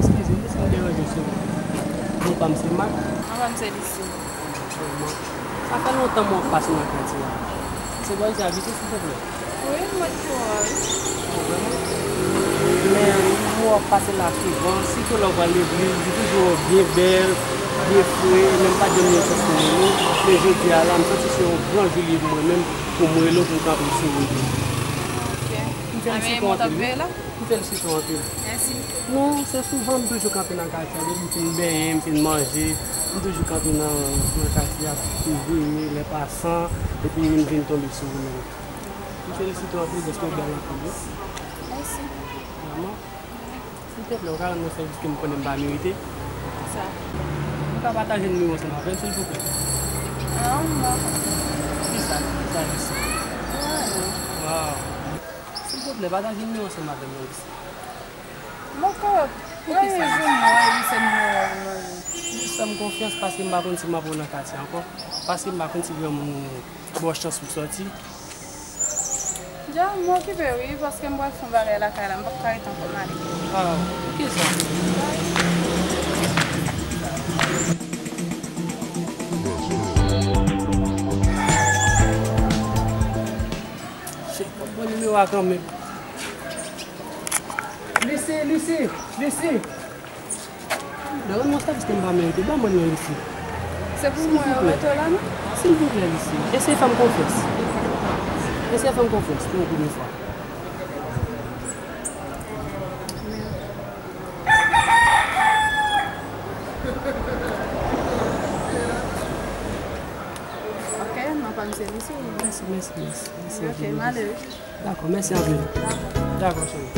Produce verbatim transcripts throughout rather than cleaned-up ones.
Eskize m si m deranje w, se non pa m se Mak. Non pa m se Lisi. Sèlman, sa fè lontan m wè w ap pase nan katye a. Se bò isi a, abite, silvouplè? Wi, m ret pou ou. Men m wè w ap pase la souvan, sitou lè w pral legliz, li toujou wè w byen bèl, byen fre, men m pa t janm gen chans pou m wè w. Men jodi a la, m santi se yon gran jou li ye pou mwen menm, pou m rele w, pou m kanpe sou ou. Ok. M felisite w anpil, wi. M felisite w anpil. Mèsi. Non, se souvan m toujou kanpe nan katye a, depi m fin benyen, m fin manje, m toujou kanpe nan, nan katye a, pou veye lè pasan, epi m vin tonbe sou ou menm. M felisite w anpil, paske w bèl anpil, wi. Mèsi. Vrèman. Silvouplè, ou ka rann mwen sèvis ke m konnen m pa merite? Sa. Ou ka pataje nimewo w ansanm avè m, silvouplè? Ah, m pa konn. Kisa? Kisa, kisa? Waw. Silvouplè, pataje nimewo w ansanm avè m, non, Lisi. Mwen kapab. Poukisa, Lisi? Jis fè m konfyans paske m pa konn si m ap wè w nan katye ankò. Paske m pa konn si granmoun ba w chans pou w sòti. Dja, m okipe wi, paske m pral fè yon bagay lakay la, m p ap ka rete ankò, m ale. Ah, ok sa. Shit, fòk mwen nimewo a kanmenm. Lisi, Lisi, Lisi. Nan rann mwen sèvis ke m pa merite, ban mwen non, Lisi. Se pou mwen yo mete w la, non? Silvouplè, Lisi. Eseye fè m konfyans. Eseye fè m konfyans pou yon premye fwa. Ok, non pa m se Lisi. Mèsi, mèsi, mèsi. Mèsi anpil, Lisi. Ok, m ale wi. Dakò, mèsi anpil. Dakò, cheri.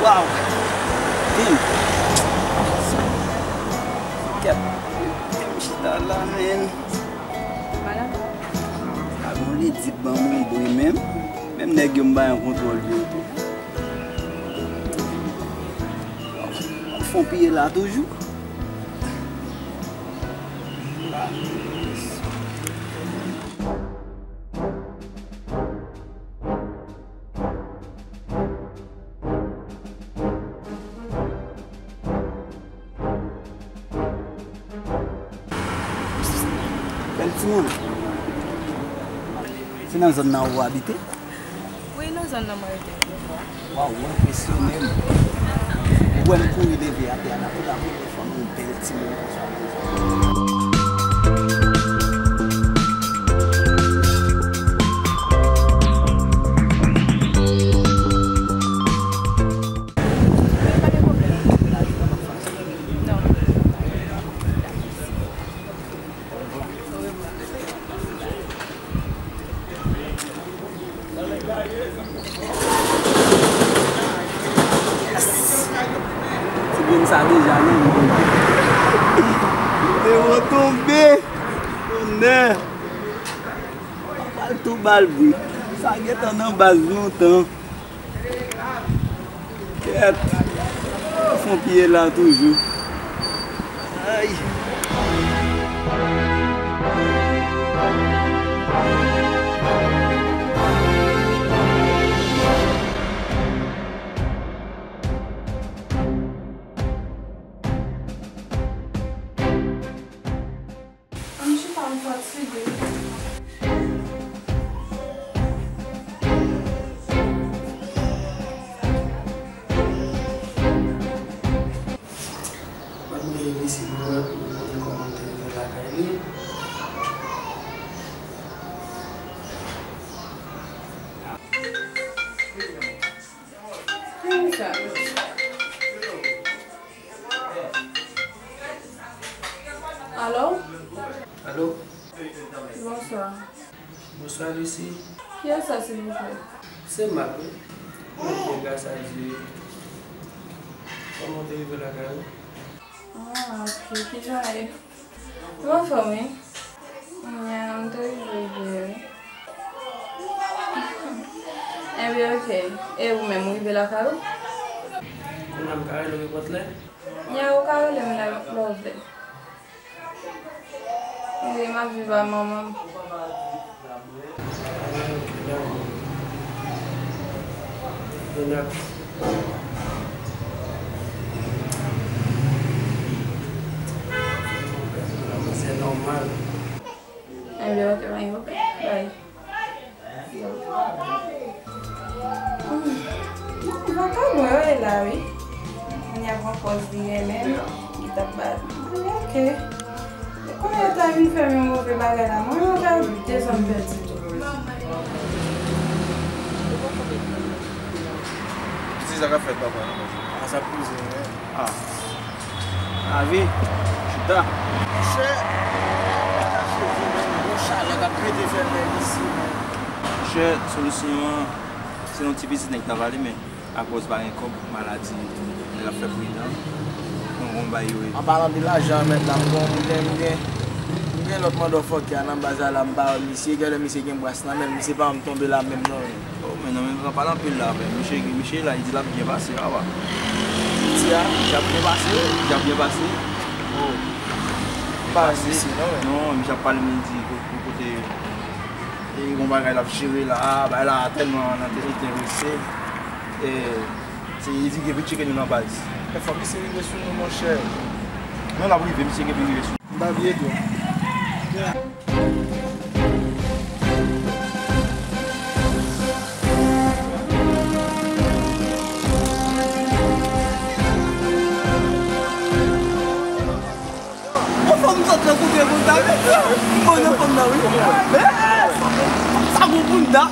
Waw! Tim! Kèt! Tim chita la, men. Madanm? Pa gon lidit ban mwen bri menm. Menm nèg yo m pa gen kontwòl de yo tou. Ou fon piye la toujou? Bèl timoun. Se nan zòn nan ou abite? Wi, nan zòn nan mwen rete. Waw, ou enpresyone m. Ou wè m kouri leve atè a la pou la pou fè yon bèl timoun konsa. Wi, pa gen pwoblèm. Non. Yes! Ti grenn sa deja nan men. Te vo tonbe! Tonè! Bal tou bal bri. Sa gentan nan baz lontan. Kèt! Fon piye la toujou. Ay! Fatige. Mwen te vin isit pou mwen, pou mwen te kòmante rive lakay li. Kiyès sa? Alo? Alo? Bonswa. Bonswa, Lucie. Kiyès sa, silvouplè? Se Marc, wi. Mwen byen, gras a Dye. Kòman w te rive lakay ou? Ah, ok. Kijan w ye? Mwen anfòm, wi. Nya, m te rive byen, wi. Ebyen, ok. E ou menm, ou rive lakay ou? Kounye a m ka rele w nenpòt lè? Nya, ou ka rele m lè, lè w vle. Wi, m ap viv ak manman m. Se nòmal. Ebyen, ok, bye, ok, bye. Hmm. Vakabon yo ye la, wi. Moun y ap pran pòz li renmen m, li t ap bat. Ok. Kounye a ta vin fè m yon move bagay la, mwen menm avè w de zan m pèdi tou. Kisa k ap fèt, papa? A, sa poze, wi. Ah. Lavi, chita. Monchè, yon chalè k ap pete fè nèg isi, men. Monchè, solisyon an, se yon ti pitit nèg t ap ale, men akòz pa gen kòb, maladi, nèg ap fè pridan. Yon bon bay yo ye. An palan de lajan, mèt la, m gon, m gen, m gen, m gen lòt motherfucker nan baz la, m pa wè misye, genlè misye gen bras nan men l, misye pa janm tonbe la menm non. Oh, men non, men pa pale anpil la avè l. Misye, misye la, li di l ap byen pase, papa. Piti a, li ap byen pase? Li ap byen pase. Oh. Pa vle misye, non, men. Non, misye ap pale, men li di, ko-, ko-, kote, e, gon bagay l ap jere la, bagay la tèlman nan te enterese. E, se, li di ke vin tcheke nou nan baz. E fò misye rive sou nou, monchè. Non, l ap rive, misye gen pou rive sou nou. M pa bliye tou. Yon fanm sot nan kote pou ta met yo. M bon nan fanm nan, wi. Sa bon pou n da.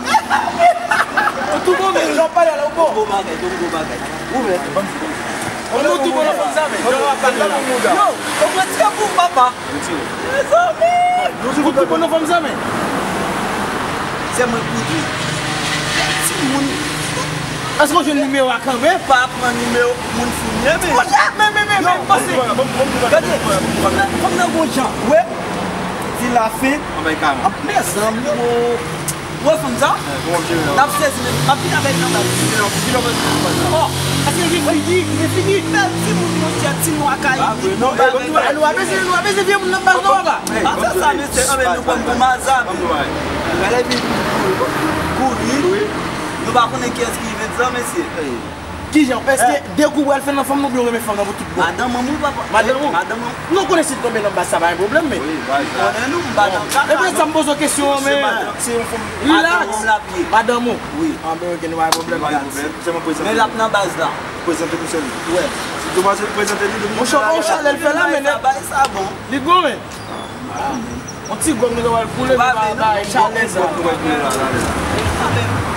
Tou bon, men. Jan pale la, ou bon. Bon bagay, bon, bon bagay. Ou men. An nou tou bon nan fanm sa, men. Jan w ap pale la. Yo, ou retire pou papa. Mezanmi! Nou di pou tout bon nan fanm sa, men. Se mwen pou di. Timoun. Èske w jwenn nimewo a kanmenm? Pa pran nimewo moun fou m ye, men. Monchè, men, men, men, men, pase. Gade, fanm nan, fanm nan gon jan. Wè. Di lafen. Mezanmi, o. Ou wè fanm sa? N ap sezi, men m ap vin avè l nan baz. Ò, paske li gen figi, li gen figi. Bèl timoun, monchè, ti nwa Kayiti. Nou pa bezwen, nou pa bezwen vye moun nan baz non, papa. An fè sa, mesye, anben nou pran pou mazam. Gade epi kouri. Nou pa konnen kiyès ki rive di sa, mesye. Kijan? Èske de kou pral fè nan fanm nan oubyen w renmen fanm nan pou tout bon? Madanm mwen, wi, papa. Madanm ou? Madanm mwen. Nou konnen si l tonbe nan baz sa pa gen pwoblèm, men. Wi, baz la. Konnen nou, m pa nan ka. E pou sa m poze w kesyon an, men. Se yon fanm. Relax. Madanm mwen l ap ye. Madanm ou? Wi. Anben, ok, nou pa gen pwoblèm. Nou pa gen pwoblèm. Sèlman prezante. Men l ap nan baz la. Prezante nou sèlman. Wè. Si tou pase prezante li, depi. Monchè, yon chalè l fè la, men. Sa bay sa bon. Li bon, men. Yon ti gòm nou ta pral koule, nou pa bay chalè sa.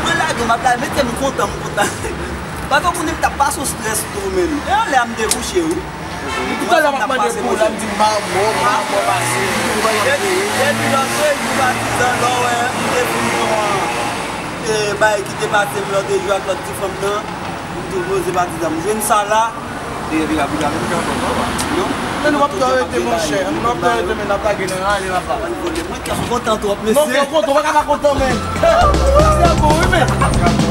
Mwen lage, m ap lage, mete m kontan, m kontan. Paske w konnen m t ap pase yon strès tou, men. E anlè a m te kouche, wi. Toutalè m ap mande pou ou la, m di m pa mò, m pa mò pase. Depi, depi lòt jou, patizan, lè w wè m te fin pran, e, bagay ki te pase m lòt jou ak lòt ti fanm nan, m tou poze patizan. M jwenn sa la, E epi rapid la menm jan konsa, pa. Non? Men nou p ap twò rete, monchè. Nou p ap twò rete, men n ap lage nan ale, papa. Mwen kè m kontan twòp, mesye. Non, kè w kontan, w pa ka pa kontan, men. Se bon, wi, men.